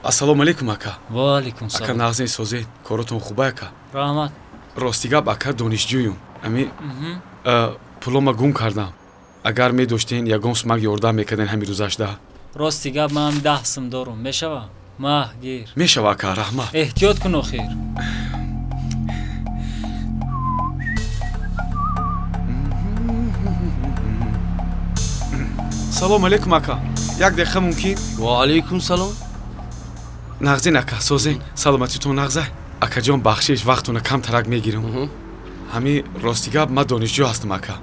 Ассалому алайкум, ака. Ва алайкум Ака, салом. Нағзин, созед, коротон хуба, ака? Раҳмат. Рости гап, ака, донишҷӯюм. Ами пулома гум кардам. Агар медоштен, ягон сумак ёрдам мекарден ҳамин рӯзашда. Рости гап, ман 10 сум дорум, мешава? Маҳ, гир. Мешава, ака, раҳмат. Эҳтиёт кун охир. Салому алайкум, ака, як дақиқа мумкин? Ва алайкум салом. Нағзин, ака, созен, саломатитон нағзай? Акаҷон, бахшиш, вақтона камтарак мегирам. Ҳами рости гап, ман донишҷӯ ҳастам, ака.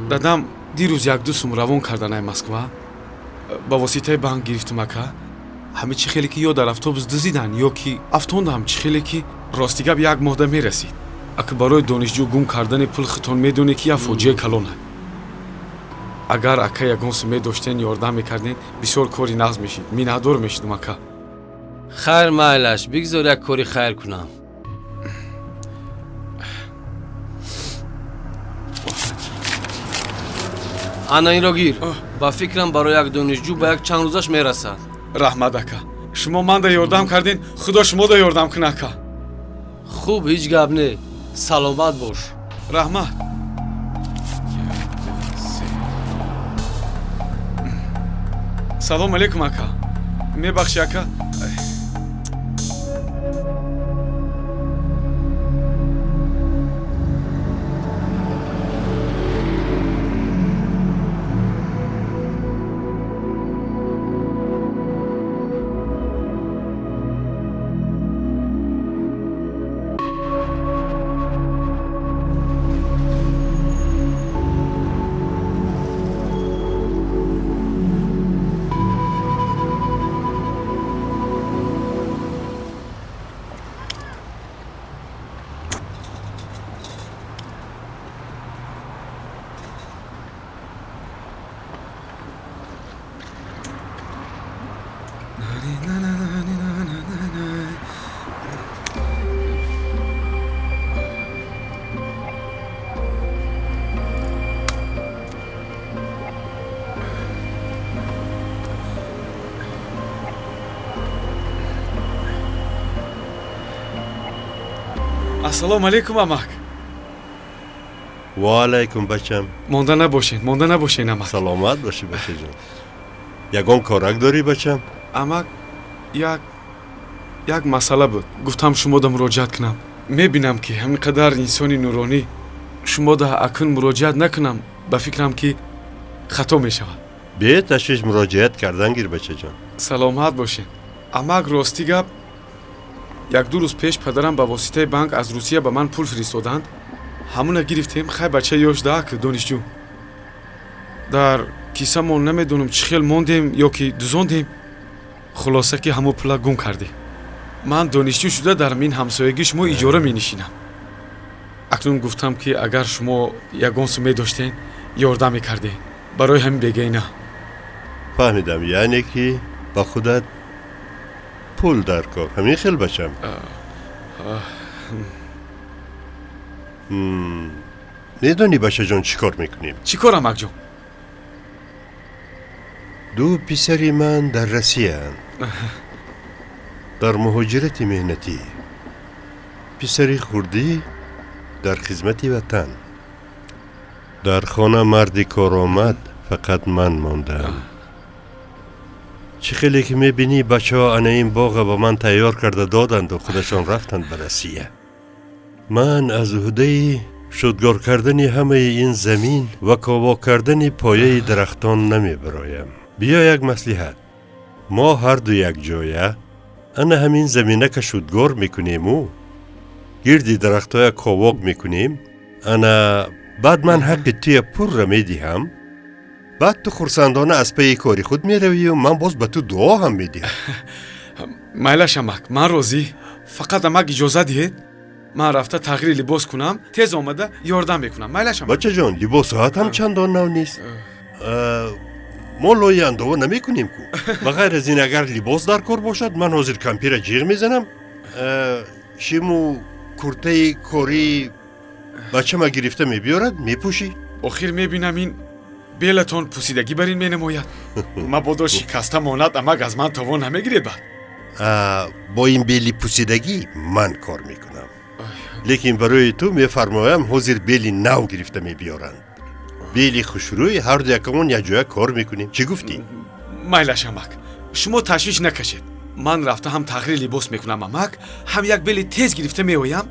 Дадам дирӯз як-ду сум равон карданай Москва, ба воситаи банк гирифтам, ака. Ҳами чӣ хеле ки ё дар автобус дузидан, ё ки афтондам, чӣ хеле ки, рости гап, як моҳда мерасид, ака. Барои донишҷӯ гум кардани пул, хитон медонед, ки як фоҷиаи калона. Агар, ака, ягон сум медоштен, ёрдам мекарден, бисёр кори нағз мешид, миннатдор мешидам, ака. Хайр, майлаш, бигзор як кори хайр кунам. Ана инро гир. Ба фикрам, барои як донишҷӯ ба як чанд рӯзаш мерасад. Раҳмат, ака. Шумо манда ёрдам кардин, худо шумода ёрдам кунад, ака. Хуб, ҳеҷ гап не, саломат бош. Раҳмат. Салом алейкум, ака, мебахши, ака. Ассалому алейкум, амак. Ва алайкум, бачам. Монда набошен, монда набошен, амак. Саломат бошӣ, бачаҷон. Ягон корак дорӣ, бачам? Амак, як масъала буд, гуфтам шумода муроҷиат кунам. Мебинам, ки ҳамин қадар инсони нуронӣ, шумода акун муроҷиат накунам, ба фикрам, ки хато мешавад. Беташвиш муроҷиат кардан гир, бачаҷон. Саломат бошед, амак. Рости гап, як-ду рӯз пеш падарам ба воситаи банк аз Русия ба ман пул фиристоданд. Ҳамуна гирифтем. Хай, бача ёш даак, донишҷӯ, дар кисамон намедонам чӣ хел мондем ё ки дузондем, хулоса, ки ҳамо пула гум кардем. Ман донишҷӯ шуда дар мин ҳамсоягӣ шумо иҷора менишинам. Акнун гуфтам, ки агар шумо ягон сум медоштен, ёрдам мекардем барои ҳамин бегайна. Фаҳмидам, яъне ки ба худат пул дар кор, ҳамин хел, бачам? Медонӣ, бачаҷон, чӣ кор мекунем? Чӣ кор, амакҷон? Ду писари ман дар Россияанд, дар муҳоҷирати меҳнатӣ. Писари хурдӣ дар хизмати ватан. Дар хона марди коромад фақат ман мондаам. Чӣ хеле ки мебинӣ, бачаҳо ана ин боға ба ман тайёр карда доданду худашон рафтанд ба Россия. Ман аз ӯҳдаи шудгор кардани ҳамаи ин замин ва ковок кардани пояи дарахтон намебароям. Биё, як маслиҳат: мо ҳарду якҷоя ана ҳамин заминака шудгор мекунему гирди дарахтҳоя ковок мекунем. Ана баъд ман ҳаққи туя пурра медиҳам. Баъд ту хурсандона аз пайи кори худ меравию ман боз ба ту дуо ҳам медиҳам. Майлаш, амак, ман розӣ. Фақат, амак, иҷоза диҳед, ман рафта тағйири либос кунам, тез омада ёрдам мекунам. Майлаш, амак? Бачаҷон, либосҳоят ҳам чандон нав нест. Мо лои андова намекунем ку. Ба ғайр аз ин, агар либос дар кор бошад, ман ҳозир кампира ҷиғ мезанам, шиму куртаи кории бачама гирифта мебиёрад, мепӯшӣ. Охир мебинам, ин Белатон пусидагӣ бар ин менамояд. Мабодо шикаста монад, амак, аз ман товон намегиред баъд. Бо ин бели пусидагӣ ман кор мекунам, лекин барои ту мефармоям, ҳозир бели нав гирифта мебиёранд, бели хушрӯй. Ҳарду якамон якҷоя кор мекунем. Чӣ гуфтӣ? Майлаш, амак, шумо ташвиш накашед. Ман рафта ҳам тағйири либос мекунам, амак, ҳам як бели тез гирифта меоям.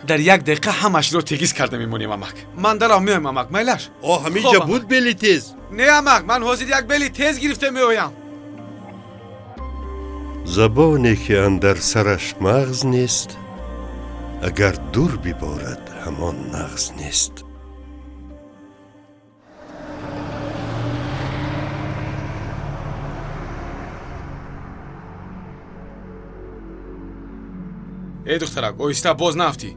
Дар як дақиқа ҳамашро тегиз карда мемонем, амак. Ман дарав меоям, амак, майлаш? О, ҳаминҷа буд бели тез. Не, амак, ман ҳозир як бели тез гирифта меоям. Забоне ки андар сараш мағз нест, агар дур биборад, ҳамон нағз нест. Эй, духтарак, оҳиста, боз наафтӣ.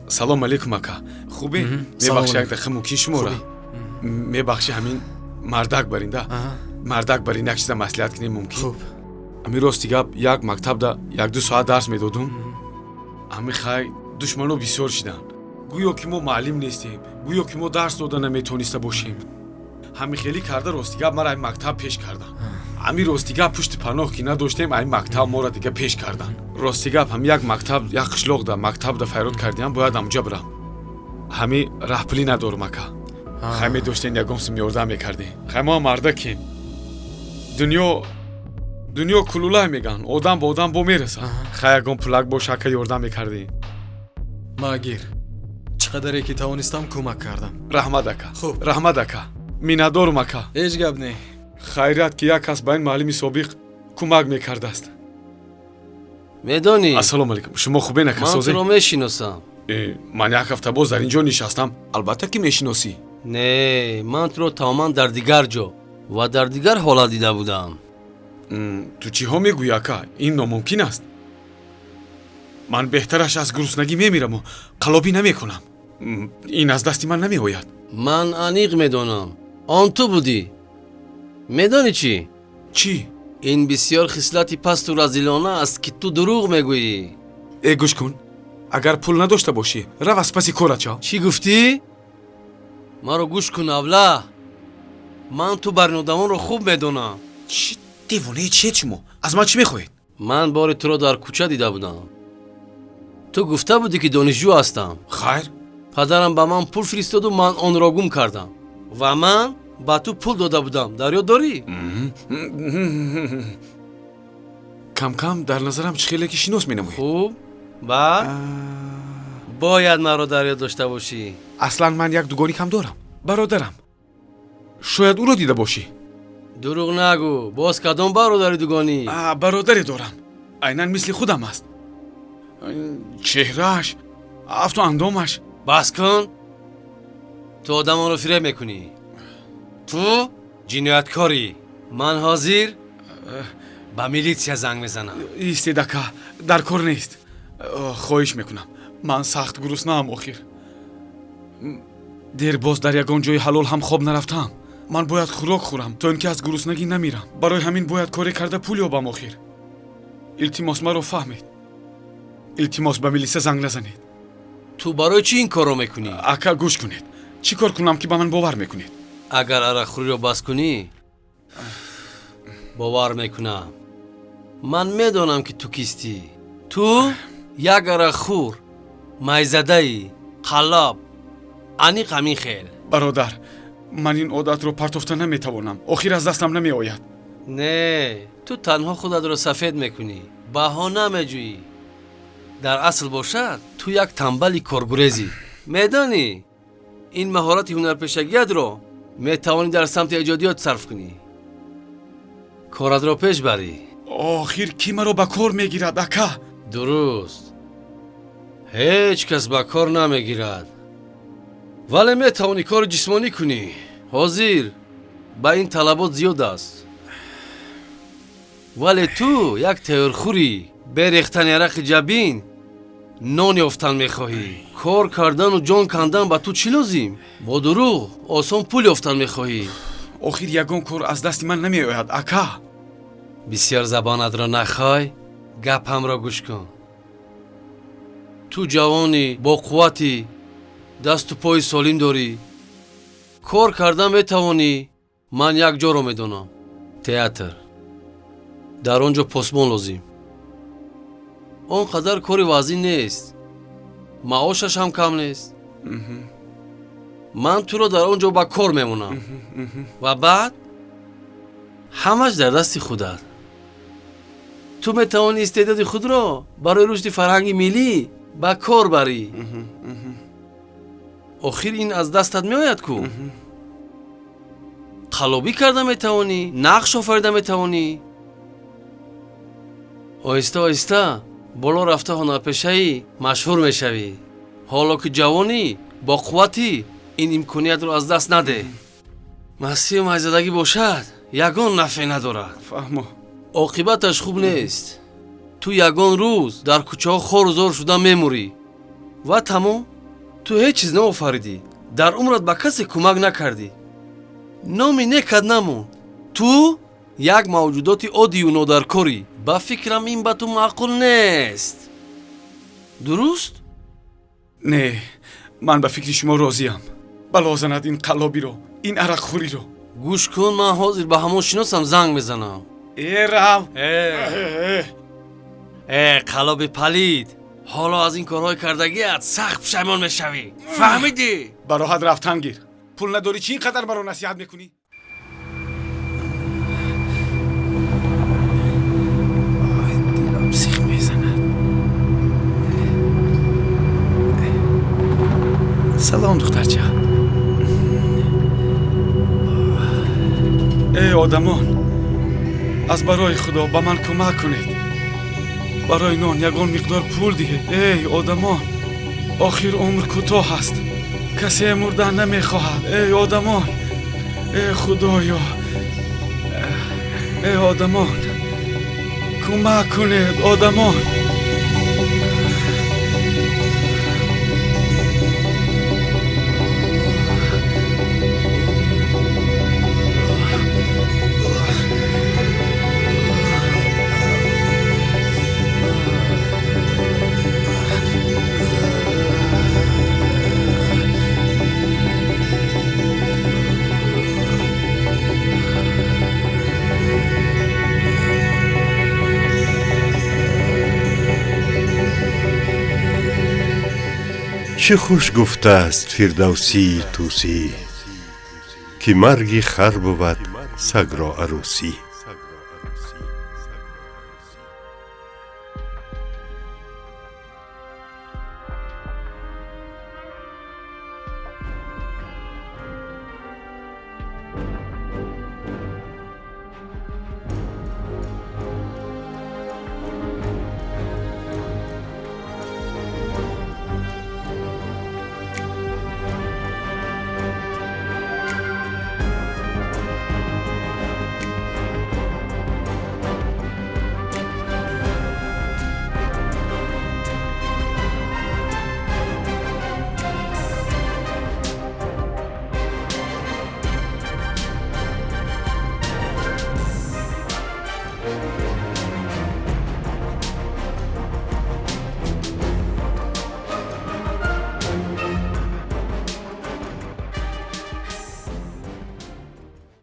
Салом алейкум, ака, хубе? Мебахши, як дақиқа мумкин шумора? Мебахши, ҳамин мардак баринда, мардак барин, як чиза маслиҳат кунем, мумкин? Хуб. Ҳамин рости гап, як мактабда 1-2 соат дарс медодум. Ҳамин хай, душмано бисёр шиданд. Гӯё ки мо маълим нестем, гӯё ки мо дарс дода наметониста бошем. Ҳамин хелӣ карда, рости гап, мара ин мактаб пеш карданд. Ҳамин рости гап, пушти паноҳ ки надоштем, ин мактаб моро дига пеш карданд. Рости гап, ҳам як мактаб, як қишлоқда мактабда файрод кардиам, бояд амҷа бирам. Ҳами раҳпулӣ надорум, ака. Хай, медоштен, ягон сум ёрдам мекардем. Хай, мо мардакем. Дунё кулулай меган, одам ба одам бо мерасад. Хай, ягон пулак боша, ака, ёрдам мекардем. Магир, чӣ қадаре ки тавонистам, кӯмак кардам. Раҳмат, ака. Хуб. Раҳмат, ака, миннатдорум, ака. Ҳеҷ гап не. Хайрият ки як кас ба ин маълими собиқ кӯмак мекардааст. Медонӣ? Ассалому алайкум, шумо хубен, ака? Ман созед? туро мешиносам. Ман як ҳафта боз дар ин ҷо нишастам, албатта ки мешиносӣ. Не, ман туро тамоман дар дигар ҷо ва дар дигар ҳолат дида будам. Ту чиҳо мегӯӣ, ака? Ин номумкин аст. Ман беҳтараш аз гуруснагӣ мемираму қалобӣ намекунам. Ин аз дасти ман намеояд. Ман аниқ медонам, он ту будӣ. Медонӣ чӣ? Чӣ? Ин бисёр хислати пасту разилона аст, ки ту дурӯғ мегӯӣ. Э, гӯш кун, агар пул надошта бошӣ, рав аз паси корат шав. Чӣ гуфтӣ? Маро гӯш кун, авла, ман ту барнодамонро хуб медонам. Чӣ, девонаи чиед шумо? Аз ман чӣ мехоҳед? Ман бори туро дар кӯча дида будам. Ту гуфта будӣ, ки донишҷӯ ҳастам. Хайр. Падарам ба ман пул фиристоду ман онро гум кардам ва ман ба ту пул дода будам, дар ёд дорӣ? Камкам дар назарам чӣ хеле ки шинос менамоед. Хуб, баъд бояд маро дар ёд дошта бошӣ. Аслан ман як дугоникам дорам, бародарам. Шояд ӯро дида бошӣ. Дурӯғ нагӯ, боз кадом бародари дугонӣ? Бародаре дорам, айнан мисли худам аст, чеҳрааш, афту андомаш. Бас кун, ту одамонро фиреб мекунӣ, ту ҷинояткорӣ. Ман ҳозир ба милитсия занг мезанам. Истед, ака, дар кор нест. Хоҳиш мекунам, ман сахт гуруснаам. Охир дер боз дар ягон ҷои ҳалол ҳам хоб нарафтаам. Ман бояд хӯрок хӯрам, то ин ки аз гуруснагӣ намирам. Барои ҳамин бояд коре карда пул ёбам. Охир, илтимос, маро фаҳмед. Илтимос, ба милиса занг назанед. Ту барои чӣ ин корро мекунӣ? Ака, гӯш кунед, чӣ кор кунам, ки ба ман бовар мекунед? Агар арақхӯриро бас кунӣ, бовар мекунам. Ман медонам, ки ту кистӣ. Ту як арақхӯр, майзадаӣ, қаллоб, аниқ ҳамин хел. Бародар, ман ин одатро партофта наметавонам. Охир аз дастам намеояд. Не, ту танҳо худатро сафед мекунӣ, баҳона меҷӯӣ. Дар асл бошад, ту як тамбали коргурезӣ. Медонӣ, ин маҳорати ҳунарпешагиятро метавонӣ дар самти эҷодиёт сарф кунӣ, коратро пеш барӣ. Охир кӣ маро ба кор мегирад, ака? Дуруст, ҳеҷ кас ба кор намегирад, вале метавонӣ кори ҷисмонӣ кунӣ. Ҳозир ба ин талабот зиёд аст. Вале ту як тайёрхӯрӣ, бе рехтани арақи ҷабин нон ёфтан мехоҳӣ. Кор кардану ҷон кандан ба ту чӣ лозим? Бо дурӯғ осон пул ёфтан мехоҳӣ. Охир ягон кор аз дасти ман намеояд, ака. Бисёр забонатро нахой, гапамро гӯш кун. Ту ҷавонӣ, бо қувватӣ, Дасту пои солим дорӣ, кор карда метавонӣ. Ман як ҷоро медонам, театр. Дар он ҷо посбон лозим. Он қадар кори вазнин нест, маошаш ҳам кам нест. Ман туро дар он ҷо ба кор мемонам ва баъд ҳамаш дар дасти худат. Ту метавонӣ истеъдоди худро барои рушди фарҳанги миллӣ ба кор барӣ. Охир ин аз дастат меояд ку. Қаллобӣ карда метавонӣ, нақш офарида метавонӣ. Оҳиста оҳиста боло рафта ҳунарпешаи машҳур мешавӣ. Ҳоло ки ҷавонӣ, бо қувватӣ, ин имкониятро аз даст надеҳ. Мастию майзадагӣ бошад, ягон нафъе надорад. Фаҳмо. Оқибаташ хуб нест. Ту ягон рӯз дар кӯчаҳо хору зор шуда мемурӣ ва тамом. Ту ҳеҷ чиз наофаридӣ, дар умрат ба касе кӯмак накардӣ, номи некат намонд. Ту як мавҷудоти оддию нодаркорӣ. Ба фикрам, ин ба ту маъқул нест. Дуруст? Не, ман ба фикри шумо розиям. Бало занад ин қаллобиро, ин арақхӯриро. Гӯш кун, ман ҳозир ба ҳамон шиносам занг мезанам. Э, рав. Э, қаллоби палид, ҳоло аз ин корҳои кардагиат сахт пушаймон мешавӣ. Фаҳмидӣ? Ба роҳат рафтан гир. Пул надорӣ, чӣ ин қадар маро насиҳат мекунӣ? Дилам сих мезанад. Салом, духтарча. Эй одамон, аз барои Худо ба ман кӯмак кунед. Барои нон ягон миқдор пул диҳед. Эй одамон, охир умр кӯтоҳ аст, касе мурдан намехоҳад. Эй одамон, эй Худоё, эй одамон, кӯмак кунед, одамон. Чӣ хуш гуфтааст Фирдавсии Тӯсӣ, ки марги хар бувад сагро арӯсӣ.